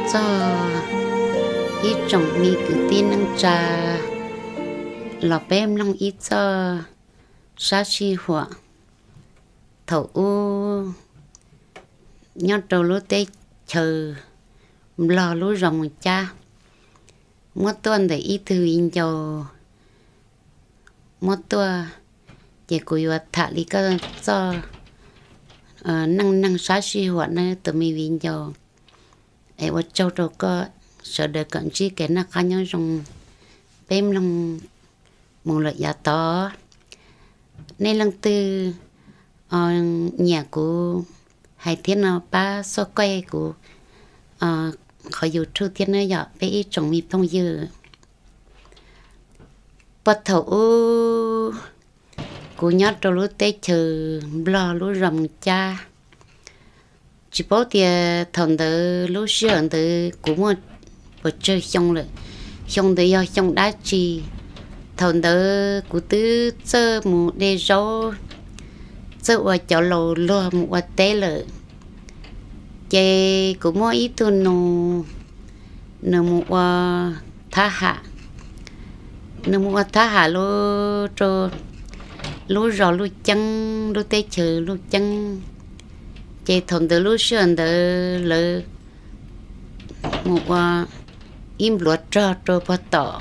Txog ib tsoom me kwv tij neej tsa, los peb mloog ib txoj sab sij huam thaum ub nyob rau lub teb chaws Nplog lub zos Moos Cab, muab tuaj ntawm ib tug viv ncaus muab tuaj, ces kuv yuav tham li koj txoj neej neeg sab sij huam nawb tus me viv ncaus. Es ua tsaug rau koj, sawv daws kom ntsib kev noj qab nyob zoo, peb mloog mus lawm yav tod. Nej leej twg nyiam kuv hais thiab no pab subscribe kuv qhov YouTube thiab nawb yom peb ib tsoom me phooj ywg. Puag thaum ub kuv nyob rau lub teb chaws Nplog lub zos Moos Cab, tsis paub tias thaum ntawd lub sij hawm ntawd kuv muaj puas tsawg xyoo lawm, xyoo ntawd yog xyoo dab tsi. Thaum ntawd kuv twb txawj mus de zaub, txawj ua cov laus luag mus ua teb lawm. Ces kuv muaj ib tug nus, nws mus ua thab ham, nws mus ua thab ham lub rau lub zos Luj Ceeb, lub teb chaws Luj Ceeb. Ces thaum ntawd lub sij hawm ntawd lawv mus ua ib npluav rog rau puag tom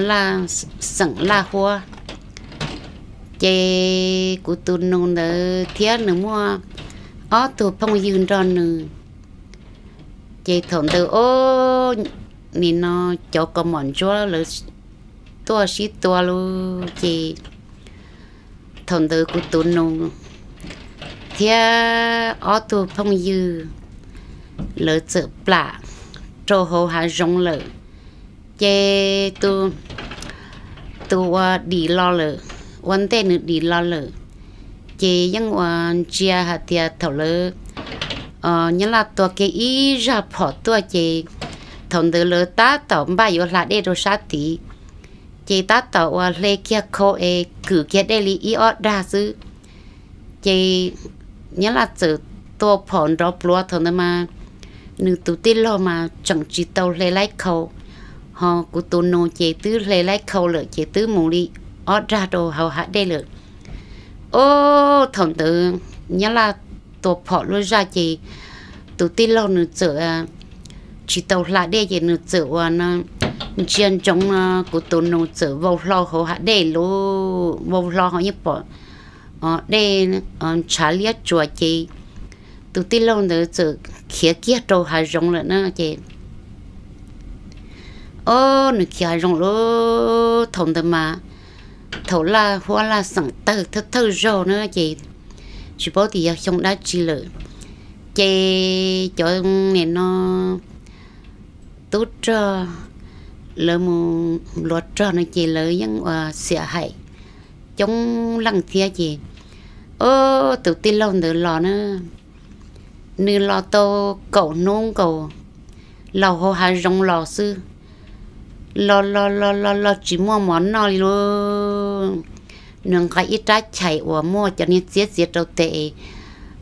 Laj, xeem Laj Huab. Ces kuv tus nus ntawd thiab nws muaj ob tug phooj ywg nrog nws. Ces thaum ntawd ob, nim no cov kaus mom ntsuab lawv tuaj sib tua lawm ces thaum ntawd kuv tus nus thiab ob tug phooj ywg lawv txawm plam rau hauv hav zoov lawm. Ces tus, tus uas dim los lawm, ua ntej nws dim los lawm, ces yeej ua ntsia hais tias thaum lawv Nyab Laj tua kiag ib zaj phom tuaj ces thaum ntawd lawv tab tom npaj yuav hla dej rau sab tid, ces tab tom uas hle kiag khau es kwm kiag dej li ib ob dag xwb. Ces Nyab Laj txawm tua phom nrov pluav thaum ntawd mas nws tus tij laug mas tseem tsis tau hle laib khau, ho kuv tus nus ces twb hle laib khau lawm ces twb mus li ob dag rau hauv hav dej lawm. Ob, thaum ntawd Nyab Laj tua phom lub zaj ces tus tij laug nws txawm tsis tau hla dej ces nws txawm uas ntsia ntsoov no kuv tus nus txawm vau hlo hauv hav dej lawm, vau hlo ho yeej pom dej ntshav liab tsuas ces tus tij laug ntawd txawm khiav kiag rau hav zoov lawm na ces ob, nws khiav hav zoov lawm thaum ntawd mas thaum Laj Huab Laj xeem tawg thawj thawj zaug na ces tsis paub tias yog xyoo dab tsi lawm. Ces cov nim no tub rog lawv mus npluav rog no ces lawv yeej ua xiam hais coob leej thiab ces ob, tus tij laug ntawd los na, nws los tau kaum hnub nkaus, los hauv hav zoov los xwb, los los los los los tsis muaj mov noj li lauj. Nws nqa ib rab chais uas muaj cov niag txiab txiav rau tes,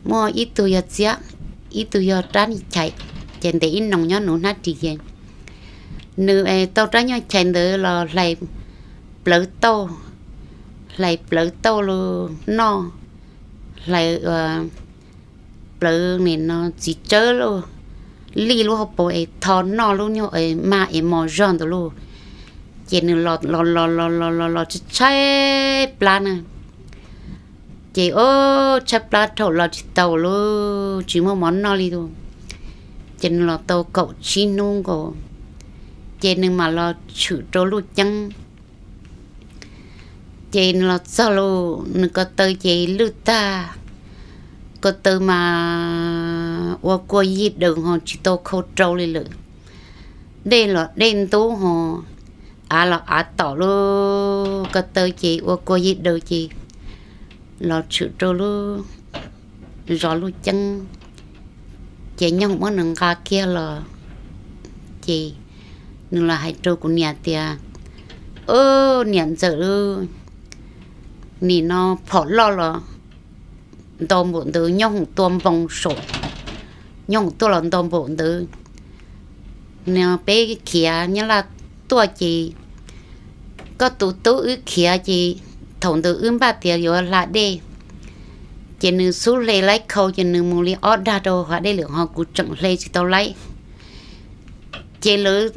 muaj ib tug yog txiab, ib tug yog rab niag chais, ces ntes ib noo nyob nws hnab ris ces nws tau rab nyuag chais ntawd los hlais plawv tauj, hlais plawv tauj los noj, hlais plawv nim no txiv tsawb lauj, lij lub hauv paus es tho noj lub nyuag mag es mos zog ntawd lauj. Ces nws los los los los los los los tshaib plab na, ces ob, tshaib plab dhau los tsis tau lauj, tsis muaj mov noj li lauj. Ces nws los tau kaum tsib hnub nkaus, ces nws mam los tshwm rau Luj Ceeb. Ces nws los txog lauj, nws ko taw ces lwj tag, ko taw mas ua kua yig daws ho tsis tau khau rau li lawm. Dej los dej ntub ho av los av tom lauj, ko taw ces ua kua yig daws ces los tshwm rau lub zos Luj Ceeb. Ces nyoog muab nws nqa kiag los, ces nws los hais rau kuv niam tias, Niam ntxawm, nim no phom loj los ntau npaum ntawd, nyooj hoom tua npoo saum, nyooj hoom tuaj los ntau npaum ntawd, no peb khiav nyab laj tuaj ces koj tus tub wb khiav ces thaum ntawd wb npaj tias yuav hla dej, ces nws xub hle laib khau ces nws mus li ob dag rau hav dej lawm ho kuv tseem hle tsis tau laib. Ces lawv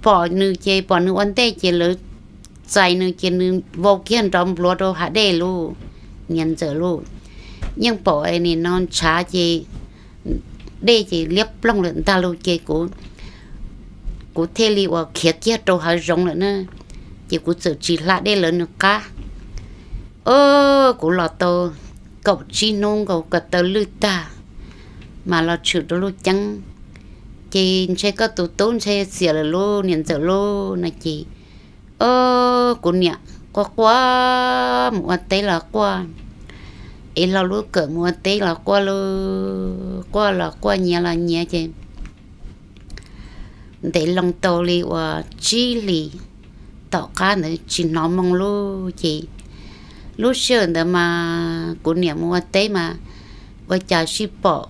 pom nws ces pom nws ua ntej ces lawv txais nws ces nws vau kiag nrov npluav rau hav dej lauj. Niam ntxawm lauj, yeej pom nim no ntshav ces dej ces liab ploog lawm ntag lauj ces kuv, kuv thiaj li uas khiav kiag rau hav zoov lawm na. Ces kuv txawm tsis hla dej lawv nws qab. Kuv los tau kaum tsib hnub nkaus ko taw lwj tag mas los tshwm rau lub ceeb. Ces ntshe koj tus tub ntshe xiam lawm lauj niam ntxawm lauj no ces, o, kuv niam quaj quaj mus ua teb los quaj, es hlo lub kawm mus ua teb los quaj lauj, quaj los quaj nyiav los nyiav ces ntev loo tau li uas tsib hlis tom qab ntawd tsis hnov moo lauj. Ces lub sij hawm ntawd mas kuv niam mus ua teb mas ua cas sij pom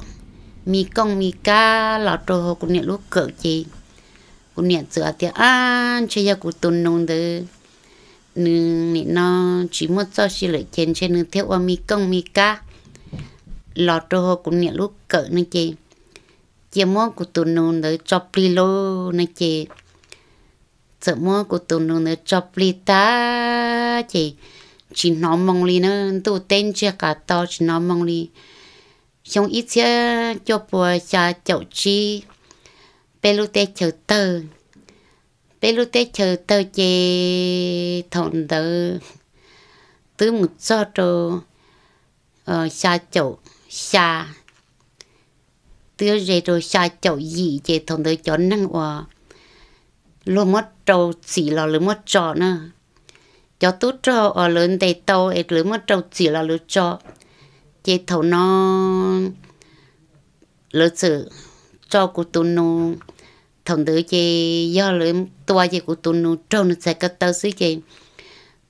me kooj me kab los rau hauv kuv niam lub kawm ces kuv niam txawm hais tias, ab, ntshe yog kuv tus nus ntawd nws nim no tsis muaj txoj sia lawm ces ntshe nws thiaj ua me kooj me kab los rau hauv kuv niam lub kawm no ces cia muab kuv tus nus ntawd tso plig lauj no ces txawm muab kuv tus nus ntawd tso plig tag ces tsis hnov moo li na, ntuj teb ntsiag qas to tsis hnov moo li. Xyoo ib txhiab cuaj pua xya caum tsib, peb lub teb chaws tawg, peb lub teb chaws tawg ces thaum ntawd twb mus txog rau xya caum xya, twb ze rau xya caum yim ces thaum ntawd cov neeg uas luag muab rau txim los lawv muab tso na, cov tub rog uas lawv ntes tau es lawv muab rau txim los lawv tso. Ces thaum no lawv txawm tso kuv tus nus, thaum ntawd ces yog lawv tua ces kuv tus nus raug nws txhais ko taw xwb ces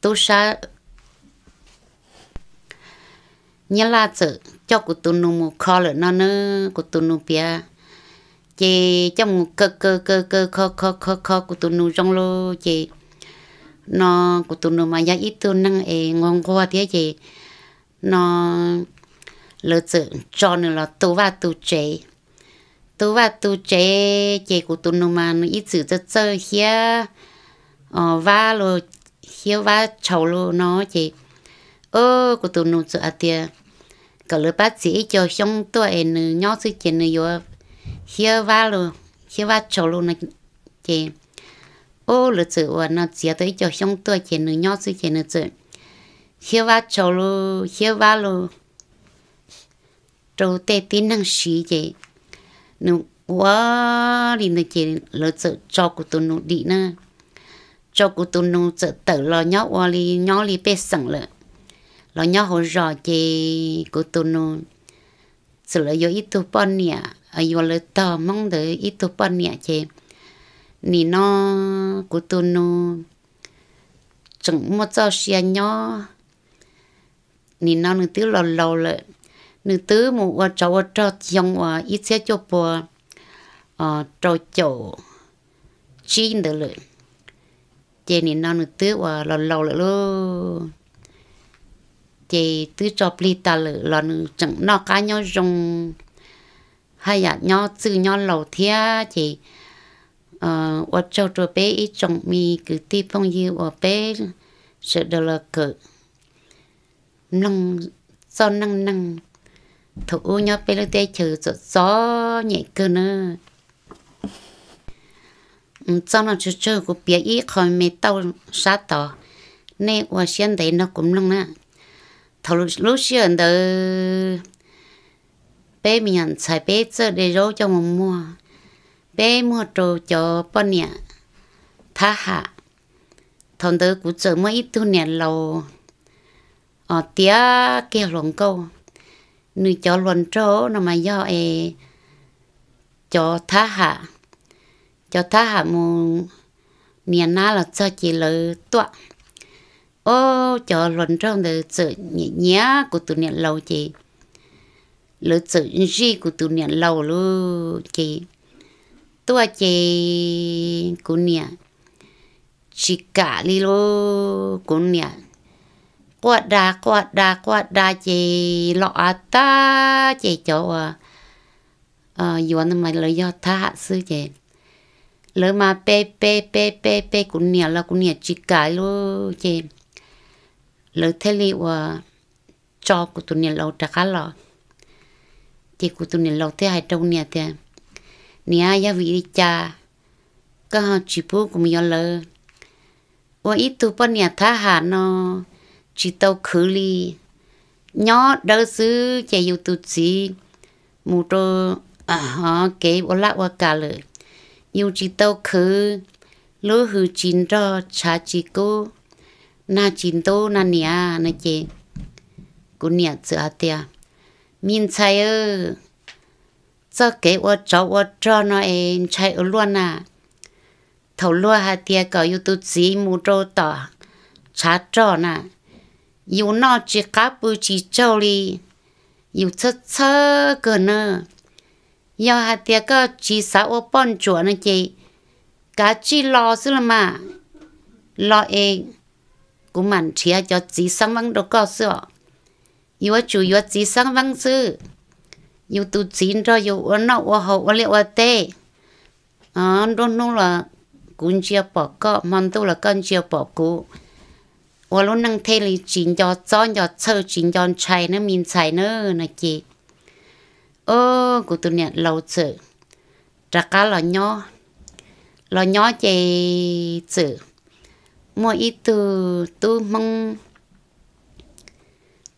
tub sab Nyab Laj txawm coj kuv tus nus mus kho lawm no na, kuv tus nus piav. Ces coj mus kaw kaw kaw kaw kho kho kho kho kuv tus nus zoo lauj. Ces no kuv tus nus mas yog ib tug neeg es nquag nquag thiab ces no lawv txawm tso nws los tu vaj tu tsev. Tu vaj tu tsev ces kuv tus nus mas nws ib txwm txawj txawj hiab vab los, hiab vab tshau los no ces kuv tus nus txawm hais tias kom lawv pab txiav ib co xyoob tuaj es nws nyob xwb ces nws yuav hiab vab los, hiab vab tshau los no. Ces lawv txawm uas no txiav tau ib co xyoob tuaj ces nws nyob xwb ces nws txawm hiab vab tshau los, hiab vab los rau tej tib neeg siv ces nws ua li ntawd ces lawv txawm tso kuv tus nus dim na. Tso kuv tus nus txawm tawm los nyob ua li, nyob li pej xeem lawm, los nyob hauv zos ces kuv tus nus txawm lawv yuav ib tug poj niam, yuav lawv tog Hmoob ntawd ib tug poj niam ces nim no kuv tus nus tseem muaj txoj sia nyob. Nim no nws twb los laus lawm, nws twb mus ua tsov ua rog xyoo uas ib txhiab cuaj pua rau caum tsib ntawd lawm. Ces nim no nws twb uas los laus lawm lauj, ces twb tso plig tas lawm los nws tseem noj qab nyob zoo, haj yam nyob txwj nyob laus thiab ces ua tsaug rau peb ib tsoom me kwv tij phooj ywg uas peb sawv daws los kawm mloog txoj neej neeg thaum ub nyob peb lub teb chaws txom txom nyem kawg na. Txoj no tsawg tsawg kuv piav ib qho me tauj sab tod, nej ua siab ntev nrog kuv mloog na. Thaum lub sij hawm ntawd peb me nyuam ntxhais peb txawj de zaub coj mus muag, peb muag rau cov poj niam thab ham. Thaum ntawd kuv txawm muaj ib tug niam laus os tiav kiag hluas nkauj. Nws cov hluas nraug no mas yog es cov thab ham, cov thab ham mus nias nab los txog ces lawv tuaj. Ob, cov hluas nraug ntawd txawm nyiam nyiam kuv tus niam laus ces lawv txawm zij kuv tus niam laus lauj. Ces tuaj ces kuv niam tsis kam li lauj. Kuv niam quaj da quaj da quaj da ces los av tag ces cov uas yuav ntawd mas lawv yog thab ham xwb ces lawv mas pe pe pe pe pe kuv niam los kuv niam tsis kam lauj ces lawv thiaj li uas tso kuv tus niam laus rov qab los. Ces kuv tus niam laus thiaj hais rau niam tias, Niam, yog vim li cas koj ho tsis pub kuv mus yuav lawv? Ua ib tug poj niam thab ham no tsis tau khwv li, nyob dawb xwb ces yus tus txiv mus rau kev ua laj ua kam lawm, yus tsis tau khwv, lub hws tsis nrog tshav tsis kub, nag tsis ntub na niam no ces kuv niam txawm hais tias, Me ntxhais, txoj kev ua tsov ua rog no es ntshai ua luaj na. Thaum luag hais tias kom yus tus txiv mus rau tom tshav rog na, yus noj tsis qab pw tsis tsaug li, yus txhawj txhawj kawg na. Yog hais tias koj tsis xav ua poj ntsuam no ces kav tsij los xwb los mas. Los es kuv mam nrhiav cov txiv xeeb veeb rau koj xwb os. Yuav tsum yuav txiv xeeb veeb xwb, yus tus txiv nrog yus ua noj ua haus ua liaj ua teb. Nruab hnub los kuv ntsia pom koj, hmo ntuj los koj ntsia pom kuv, ua lub neej thiaj li tsis nco txob nco txhawj tsis nco ntshai nawb me ntxhais na no ces, o, kuv tus niam laus txawm rov qab los nyob. Los nyob ces txawm muaj ib tug tub Hmoob,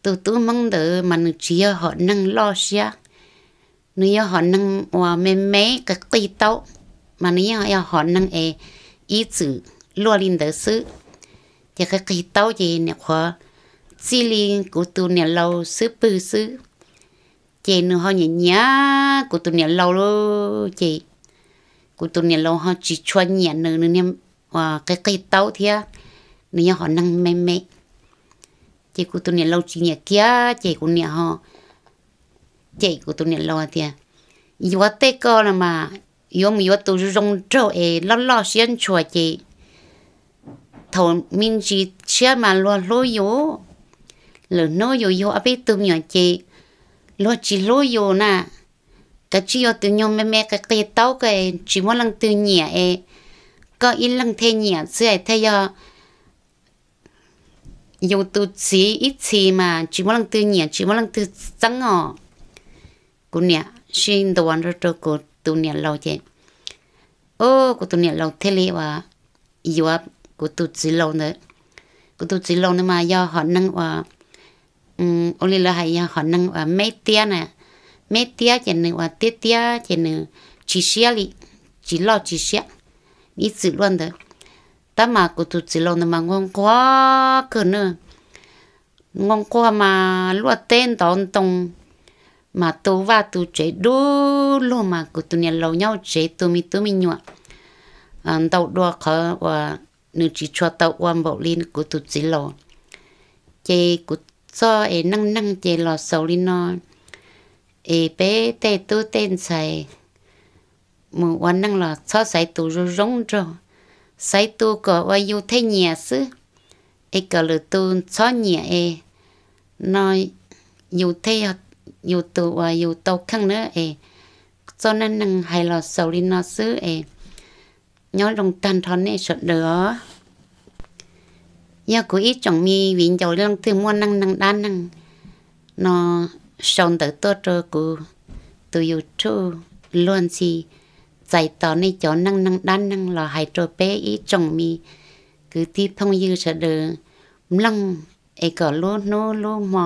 tus tub Hmoob ntawd mas nws tsis yog hom neeg loj siab, nws yog hom neeg uas me me qig qig taub, mas nws yeej yog hom neeg es ib txwm luaj li ntawd xwb. Ces qig qig taub ces nim qhuav txij li kuv tus niam laus xub pwg xwb, ces nws ho nyiam nyiam kuv tus niam laus lauj. Ces kuv tus niam laus ho tsis tshua nyiam nws, nws niag qig qig taub thiab nws yog hom neeg me me. Ces kuv tus niam laus tsis nyiam kiag ces kuv niam ho cem kuv tus niam laus hais tias, Yuav tej ko los mas yuav mus yuav tus zoo zoo nraug es loj loj siab ntshua ces thaum me ntsis tshiab mas luag hlub yus, lwm hnub yus yug ob peb tug me nyuam ces luag tsis hlub yus na. Kav tsij yuav tus nyuag me me qig qig taub ko, tsis muaj leej twg nyiam es koj ib leeg thiaj nyiam xwb, thiaj yog yus tus txiv ib txhis mas tsis muaj leej twg nyiam tsis muaj leej twg txeeb os. Kuv niam sib ntuas nrog rau kuv tus niam laus ces, o, kuv tus niam laus thiaj li uas yuav kuv tus txiv laus ntawd. Kuv tus txiv laus ntawd mas yog hom neeg uas, ua li lawv hais yog hom neeg uas meb tiab na, meb tiab ces nws uas tiab tiab ces nws tsis siab li, tsis loj tsis siab, ib txwm luaj ntawd. Tab mas kuv tus txiv laus ntawd mas nquag nquag kawg na, nquag nquag mas luaj teb ntov ntoo, mas tu vaj tu tsev dub lug mas kuv tus niam laus nyob hauv tsev tu me tub me nyuam ntau dua qhov uas nws tsis tshua tau ua npaum li kuv tus txiv laus. Ces kuv txoj es neej neeg ces los xaus li no, es peb tej tub tej ntxhais mus ua neej los txhob xaiv tus zoo zoo nraug, xaiv tus kom uas yus thiaj nyiam xwb, es kom lwm tus txhob nyiam es no yus thiaj yog yus tus uas yus tau kheej na es. Txoj neej neeg hais los xaus li no xwb es nyob zoo tag nrho nej sawv daws os. Yog kuv ib tsoom me viv ncaus leej twg muaj neej neeg dab neeg no sau ntawv tuaj rau kuv tus YouTube luag ntxhi, txais tos nej cov neej neeg dab neeg los hais rau peb ib tsoom me kwv tij phooj ywg sawv daws mloog, es kom lub hnub lub hmo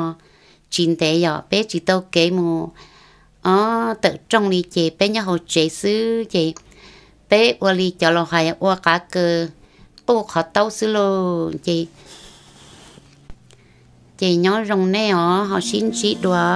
tsis ntev yom, peb tsis tau kev mus ob tawm rooj li ces peb nyob hauv tsev xwb ces peb ua li cov laus hais ua qav kaws quj qhov taub xwb lauj ces. Ces nyob zoo nej os, ho sib ntsib dua.